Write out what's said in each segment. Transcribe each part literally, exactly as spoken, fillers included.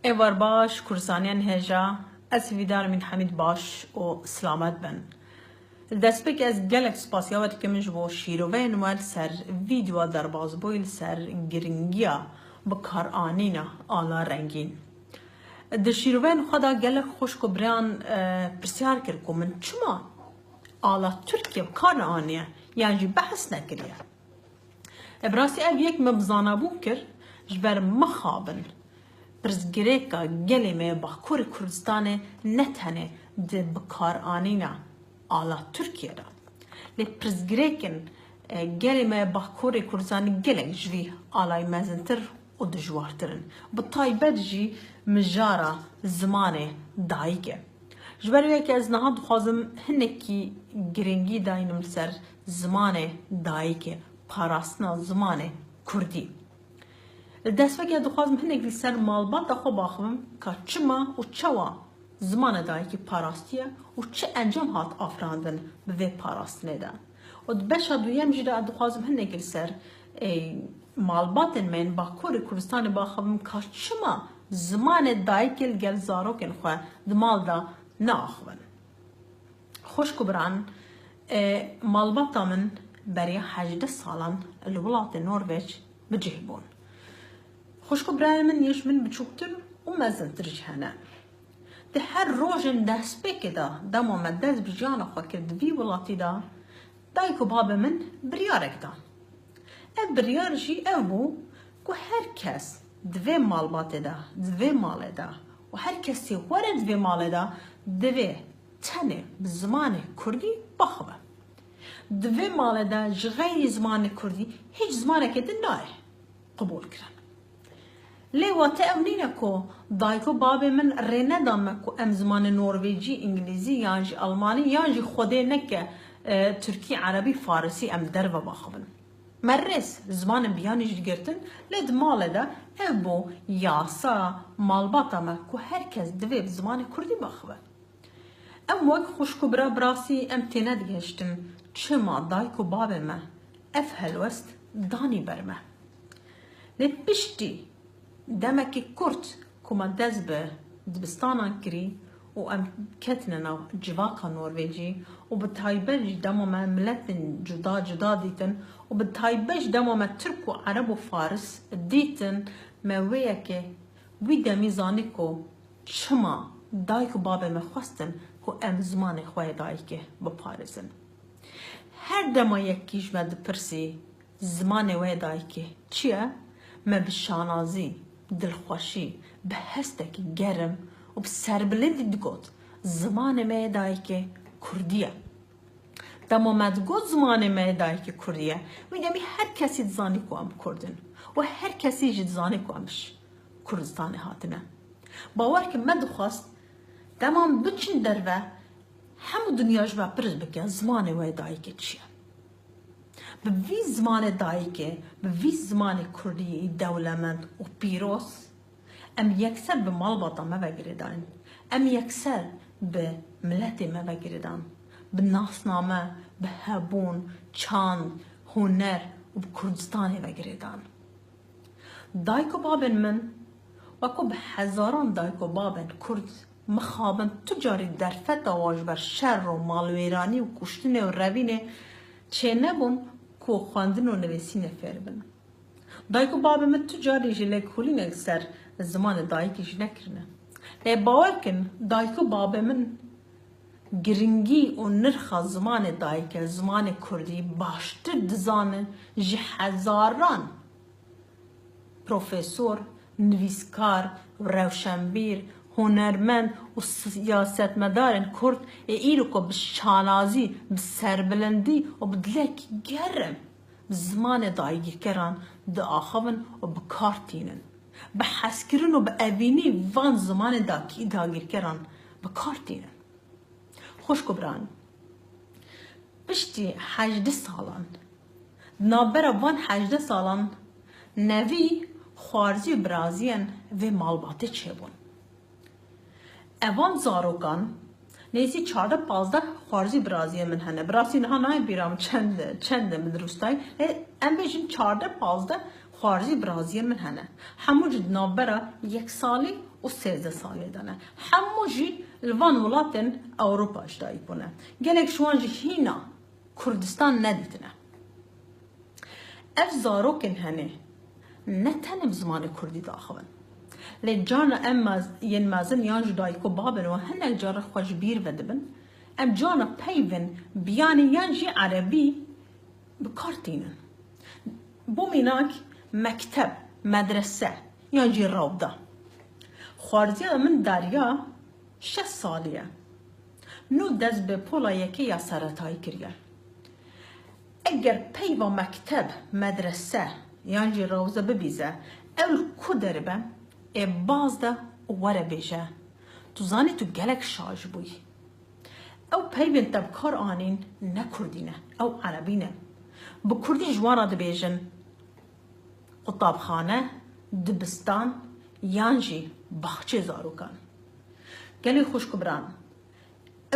Êvar baş, Kurdistaniyên hêja, ez hêvîdar im hemî baş û silamet bin. Li destpêkê ez gelek spasiya we dikim ji bo şîroveyên we li ser vîdeoya derbazbûyî li ser giringiya bikaranîna ala rengîn. Di şîroveyên xwe de gelek xwişk û birayan, e, pirsyar kir ku min çima ala Tirkiye bi kar neaniye yan jî behs nekiriye. E, bi rastî ev yek me bi zanabûn kir, ji ber mixabin pirsgirêka gelê me yê Bakurê Kurdistanê ne tenê di bikaranîna ala Tirkiye de. Lê pirsgirêkên, e, gelê me yê Bakurê Kurdistanê gelek ji vî alayî mezintir û dijwartir in. Bi taybet jî mijara zimanê dayikê. Ji ber wê yekê ez niha dixwazim hinekî giringî daynim li ser zimanê dayikê, parastina zimanê kurdî. Li destpêkê dixwazim hinek li ser malbata xwe baxivim ka çima û çawa zimanê dayikî parastiye û çi encam hat afirandin bi vê parastinê de. Û di beşa duyem jî de dixwazim hinek li ser, ê, malbatên me yên Bakurê Kurdistanê baxivim ka çima zimanê dayikê li gel zarokên xwe di mal de neaxivin. Xwişk û biran, e, malbata min beriya hejdeh salan li welatê Norveç bi cih bûn. Xwişk û birayên min yê ji min biçûktir û mezintir jî hene. Di her rojên destpêkê de dema me dest bi jiyana xwe kir di vî welatî de, dayik û babê min biryarek dan. Ev biryar jî ev bû ku her kes di vê malbatê de, di vê malê de û her kesê were di vê malê de divê tenê bi zimanê kurdî baxive. Di vê malê de ji xeyrî zimanê kurdî hîç zimanekê din nayê qebûl kirin. Lê wate ew nîne ku dayik û babê min rê nedan me ku em zimanê norvêcî, îngilîzî yan jî almanî yan jî xwedê neke, e, tirkî, erebî, farisî em derve baxivin. Me rêz zimanên biyanî jî digirtin, lê di malê de ev bû yasa malbata me ku her kes divê bi zimanê kurdî baxive. Em wek xwişk û bira bi rastî em tênedigihiştin çima dayik û babê me ev helwest danî ber me. Lê piştî demekî kurt ku me dest bi dibistanan kirî û em ketine nav civaka Norvêcî û bi taybet jî dema me miletên cuda cuda dîtin û bi taybet jî dema me tirk û ereb û faris dîtin, me wê yekê wî demî zanî ku çima dayik û babê me xwestin ku em zimanê xwe yê dayikê biparêzin. Her dema yekî ji me dipirsî, zimanê we yê dayikê çi ye? Me bi şanazî, dilxweşî, bi hestekî germ û bi serbilindî digot, zimanê me yê dayikê kurdî ye. Dema me digot zimanê me yê dayikê kurdî ye, wî demî her kesî dizanî ku em kurd in û her kesî jî dizanî ku em ji Kurdistanê hatine. Bawer kin me dixwest dema em biçin derve, hemû dinya ji me pirs bike, zimanê we yê dayikê çi ye? Bi vî zimanê dayikê, bi vî zimanê kurdî dewlemend û pîroz, em yekser bi malbata me ve girêdan. Em yekser bi miletê me ve girêdan. Bi nasname, bi hebûn, çand, huner û bi Kurdistanê ve girêdan. Dayik û babên min, wek ku bi hezaran dayik û babên Kurd mixabin tu carî derfeta wan ji ber şer û malwêranî û kuştinê û revînê çênebûn ku xwendin û nivîsînê fêr bin. Dayik û babê min tu carî jî lêkolînek li ser zimanê dayikê jî nekirine. Lê bawer kin, dayik û babê min giringî û nirxa zimanê dayikê, zimanê kurdî baştir dizanin ji hezaran profesor, nivîskar, rewşenbîr, hunermend û siyasetmedarên kurd ê îro ku bi şanazî, bi serbilindî û bi dilekî germ bi zimanê dagirkeran diaxivin û bi kar tînin. Bi hezkirin û bi evînî van zimanê dagî-, dagirkeran bi kar tînin. Xwişk û biran, piştî hejdeh salan, di navbera van hejdeh salan nevî xwarzî û biraziyên vê malbatê çêbûn. Evan zarokan, nêzî çardeh pazdeh xwarzî biraziyên min hene. Bi rastî niha nayê bîra min çend, çend in bi dirûstayî. Lê em bêjin çardeh pazdeh xwarzî biraziyên min hene. Hemû jî di navbera yek salî û sêzdeh salê de ne. Hemû jî li van welatên Ewropa ji dayik bûne. Gelek ji wan jî hîna Kurdistan nedîtine. Ev zarokên hene ne tenê bi zimanê kurdî diaxivin. Lê carna em mez-, yên mezin yan jî dayik û babên wan hinek caran xwe ji bîr vedibin. Em carna peyvên biyanî yan jî erebî bi kar tînin. Bo mînak, mekteb, medrese yan jî rewda. Xwarziya min dariya şeş salî ye. Nû dest bi pola yekê ya seretayî kiriye. Eger peyva mekteb, medrese yan jî rewze bibîze, ew li ku deribe, ê baz de û were bêje, tu zanî tu gelek şaş bûyî. Ew peyvên te bi kar anîn ne kurdî ne, ew erebî ne. Bi kurdî ji wan re dibêjin qutabxane, dibistan yan jî baxçê zarokan. Gelî xwişk û biran,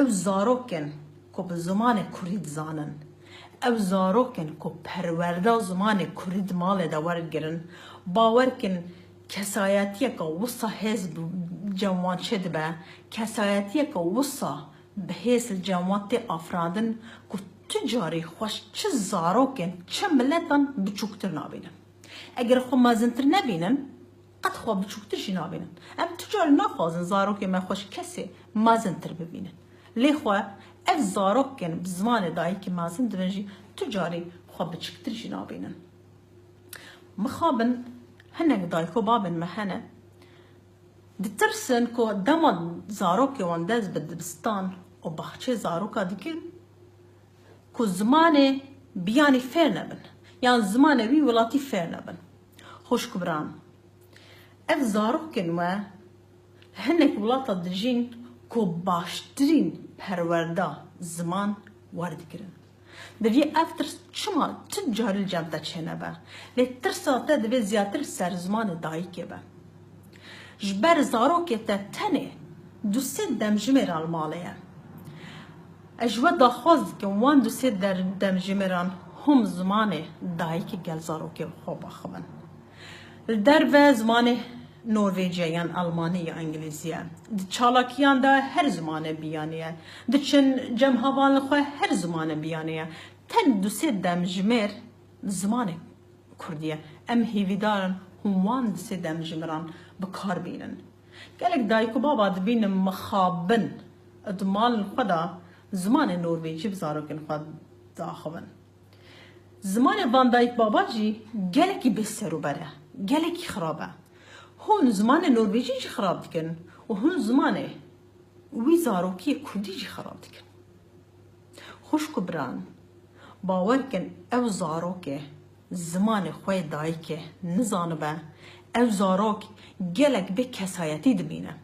ew zarokên ku bi zimanê kurdî dizanin, ew zarokên ku perwerda zimanê kurdî di malê de werdigirin, bawer kin kesayetiyeke wisa hêz bi cem wan çêdibe, kesayetiyeke wisa bi hêz li cem wan tê afirandin ku tu carî xwe çi zarokên çi miletan biçûktir nabînin. Eger xwe mezintir nebînin, qet xwe biçûktir jî nabînin. Em tu carî naxwazin zarokê me xwe ji kesê mezintir bibînin. Lê xwe ev zarokên bi zimanê dayikê mezin dibin jî tu carî xwe biçûktir jî nabînin. Mixabin hinek dayik û babên me hene, ditirsin ku dema zarokê wan dest bi dibistan û baxçê zaroka dikin, ku zimanê biyanî fêr nebin, yan zimanê wî welatî fêr nebin. Xwişk û biran, ev zarokên we li hinek welata dijîn ku baştirîn perwerda ziman werdigirin. Divê ev tirs çima tu carî li cem te çênebe? Lê tirsa te divê zêdetir li ser zimanê dayikê be. Ji ber zarokê te tenê du sê demjimêran li malê ye. Ez ji we daxwaz dikim wan du sê der-, demjimêran hûn zimanê dayikê gel zarokê xwe biaxivin. Li derve zimanê Norvêciya yan Almanî ya Îngilîzî ye. Di çalakiyan de her zimanê biyanî ye. Diçin cem hevalên xwe her zimanê biyanî ye. Tenê du sê demjimêr zimanê kurdî ye. Em hêvîdar in hûn wan du sê demjimêran bi kar bînin. Gelek dayik û baba dibînim mixabin di malên xwe de zimanê norvêcî bi zarokên xwe diaxivin. Zimanê van dayik baba jî gelekî bêserûber e, gelekî xirab e. Hûn zimanê norvêcî jî xirab dikin û hûn zimanê wî zarokiyê kurdî jî xirab dikin. Xwişk û biran, bawer kin ew zarokê zimanê xwe yê dayikê nizanibe, ew zarok gelek bê kesayetî dibîne.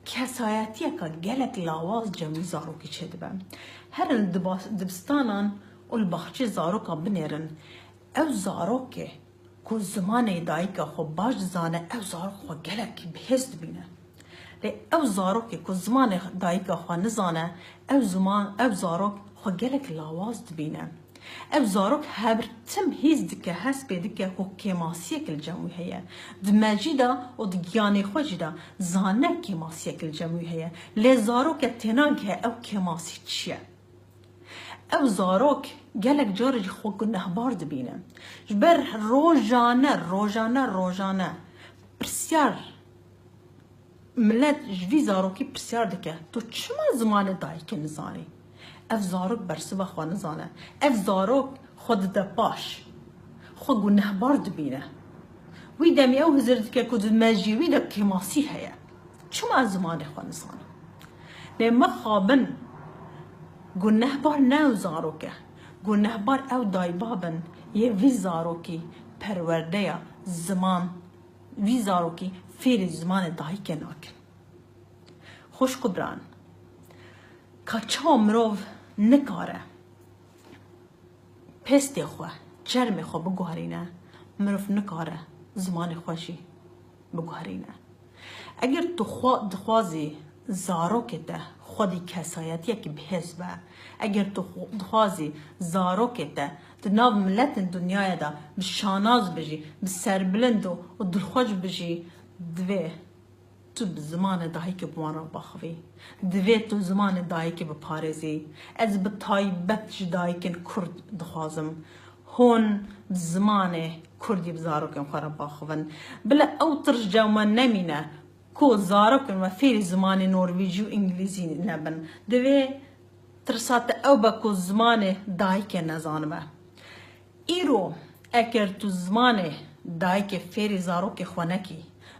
Kesayetiyeke gelek lawaz cem wî zarokî çêdibe. Herin li diba-, dibistanan û li baxçê zaroka binêrin. Ew zarokê ku zimanê dayika xwe baş dizane, ew zarok xwe gelek bi hêz dibîne. Lê ew zarokê ku zimanê dayika xwe nizane, ew ziman, ew zarok xwe gelek lawaz dibîne. Ew zarok her tim hîs dike, hest pê dike ku kêmasiyek li cem wî heye. Di mejî de û di giyanê xwe jî de zane kêmasiyek li cem wî heye. Lê zarokek tênagihe ew kêmasî çi ye. Ew zarok gelek carê jî xwe gunehbar dibîne. Ji ber rojane, rojane, rojane pirsyar, milet ji vî zarokî pirsyar dike, tu çima zimanê dayikê nizanî? Ev zarok bersiva xwe nizane. Ev zarok xwe dide paş. Xwe gunehbar dibîne. Wî demê ew hizir dike ku di mejiyê wî de kêmasî heye. Çima ez zimanê xwe nizanim? Lê mixabin gunehbar ne ew zarok e. Gunehbar ew daybab in yê vî zarokî perwerdeya ziman, vî zarokî fêrî zimanê dayikê nakin. Xwişk û biran, ka çawa mirov nikare pêstê xwe, çermê xwe biguherîne, mirov nikare zimanê xwe jî biguherîne. Eger tu xwe dixwazî zarokê te xwedî kesayetiyekî bihêz be, eger tu xwe dixwazî zarokê te di nav miletên dinyayê de bi şanaz bijî, bi serbilind û, û dilxweş bijî, divê Tu bi zimanê dayikê bi wan re baxivî. Divê tu zimanê dayikê biparêzî. Ez bi taybet ji dayikên Kurd dixwazim. Hûn bi zimanê Kurdî bi zarokên xwe re baxivin. Bila ew tirş cem we nemîne ku zarokên we fêrî zimanê Norvêcî û Îngilîzî nebin. Divê tirsa te ew be ku zimanê dayikê nezanibe. Îro eger tu zimanê dayikê fêrî zarokê xwe nekî,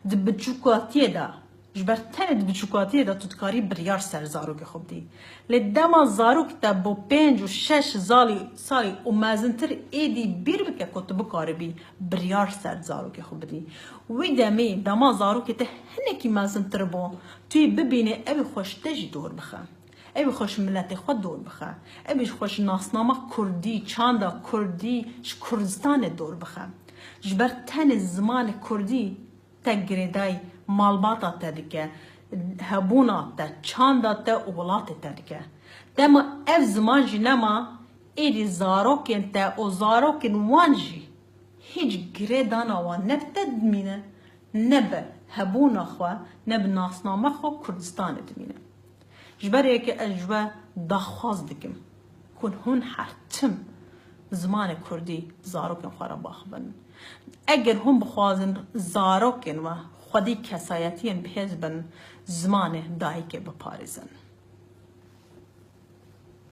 di biçûkatiyê de, ji ber tenê di biçûkatiyê de tu dikarî biryar ser zarokê xwe bidî. Lê dema zarok te bo pênc û şeş zalî, salî û mezintir êdî bîr bike ku tu bikaribî biryar ser zarokê xwe bidî. Wî demî dema zarokê te hinekî mezintir bo, tu yê bibînî ew ê xwe ji te jî dor bixe. Ew ê xwe ji miletê xwe dor bixe. Ew ê xwe ji nasnama kurdî, çanda kurdî, ji Kurdistanê dor bixe. Ji ber tenê zimanê kurdî te girêdayî malbata te dike, hebûna te, çanda te û welatê te dike. Dema ev ziman jî nema, êdî zarokên te û zarokên wan jî hîç girêdana wan ne bi te dimîne, ne bi hebûna xwe, ne bi nasnama xwe Kurdistanê dimîne. Ji ber yekê ez ji we daxwaz dikim ku hûn her tim zimanê kurdî zarokên xwe re baxivin. Eger hûn bixwazin zarokên we xwedî kesayetiyên bihêz bin, zimanê dayikê biparêzin.